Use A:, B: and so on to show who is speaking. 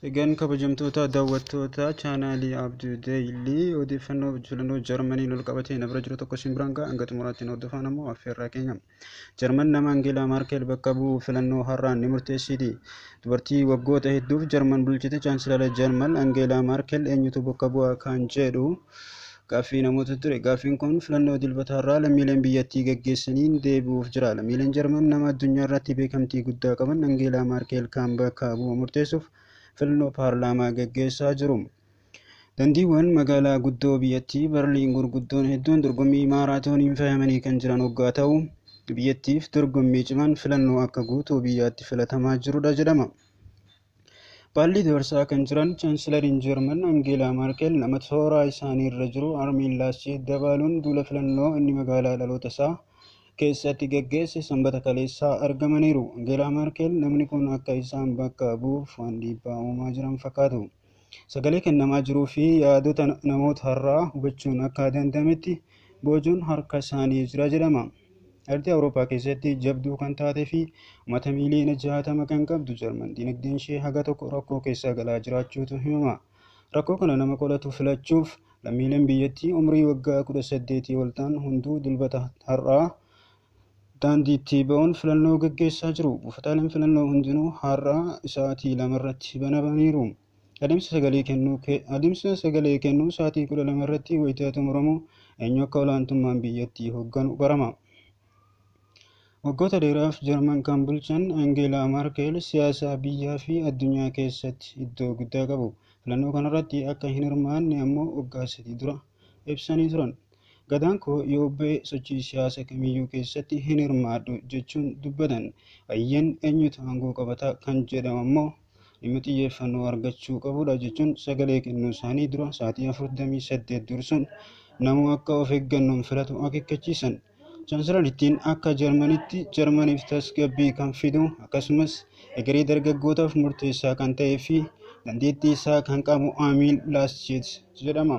A: Egaan kabajamtoota daawwattoota chaanaalii Abduu Deeyilii, odeeffannoo filannoo Jarmaniin ol qabatee na bira jiru tokko isin biraan ga'a. Hanga xumuraatti hordofaan ammoo affeerraa keenya. Jarman nama Angeelaa Maarkel bakka bu'u filannoo har'aan ni murteessiti. Dubartii waggoota hedduuf Jarman bulchite, Chaansilara Jarman Angeelaa Maarkel eenyutu bakka bu'a kan jedhu gaaffii namoota ture. Gaaffiin kun filannoo Dilbata har'aa lammiileen biyyattii gaggeessaniin deebi'uuf jira. Lammiileen Jarman nama addunyaa irratti beekamtii guddaa qaban Angeelaa Maarkel kan bakka bu'u murteessuuf filannoo paarlaamaa gaggeessaa jiru. Daandiiwwan magaalaa guddoo biyyattii Barliin gurguddoon hedduun dorgommii maaraatooniin faayamanii kan jiran hoggaa ta'u, biyyattiif dorgommii cimaan filannoo akka guutuu biyyaatti filatamaa jirudha jedhama. Baallii dabarsaa kan jiran Chaansilariin Jarman Angeelaa Maarkel nama tooraa isaanii irra jiru Armiin Laasheet dabaaluun duula filannoo inni magaalaa dhaloota isaa keessatti gaggeesse Sanbata kaleessaa argamaniiru. Angeelaa Maarkel namni kun akka isaan bakka bu'uuf waan dhiibbaa uumaa jiran fakkaatu. Sagalee kennamaa jiruu fi yaadota namoota har'aa hubachuun akka danda'ametti boojuun harka isaanii jira jedhama. Ardii Awurooppaa keessatti jabduu kan taatee fi uummata miiliyoona 60 kan qabdu Jarman dinagdeen ishee haga tokko rakkoo keessa galaa jiraachuutu himama. Rakkoo kana nama qolatu filachuuf lammiileen biyyattii umrii waggaa 18 ol ta'an hunduu Dilbata har'aa daandiitti ba'uun filannoo gaggeessaa jiru. Buufataaleen filannoo hundinuu har'a sa'aatii 2 irratti banamaniiru. Adeemsa sagalee kennuu sa'aatii 12 irratti wayitaa xumuramu eenyu akka olaantummaan biyyattii hoogganu barama. Waggoota dheeraaf Jarman kan bulchan Angeelaa Maarkel siyaasa biyyaa fi addunyaa keessatti iddoo guddaa qabu. Filannoo kanarratti akka hin hirmaanne ammoo waggaa 3 dura ibsanii turan. Gadaan koo yoo ba'e sochii siyaasa kamiyyuu keessatti hin hirmaadhu jechuun dubbatan. Ayyeen eenyutu aangoo qabata kan jedhamu ammoo dhimma xiyyeeffannoo argachuu qabudha jechuun sagalee kennuu isaanii dura sa'aatii 48 dursuun namuu akka of eeggannoon filatu akeekkachiisan. Chaansilarittiin akka Jarmanitti Jarmaniif tasgabbii kan fidu, akkasumas egeree dargaggootaaf murteessaa kan ta'ee fi dandeettii isaa kan qabu Aamiin Laasheet jedhama.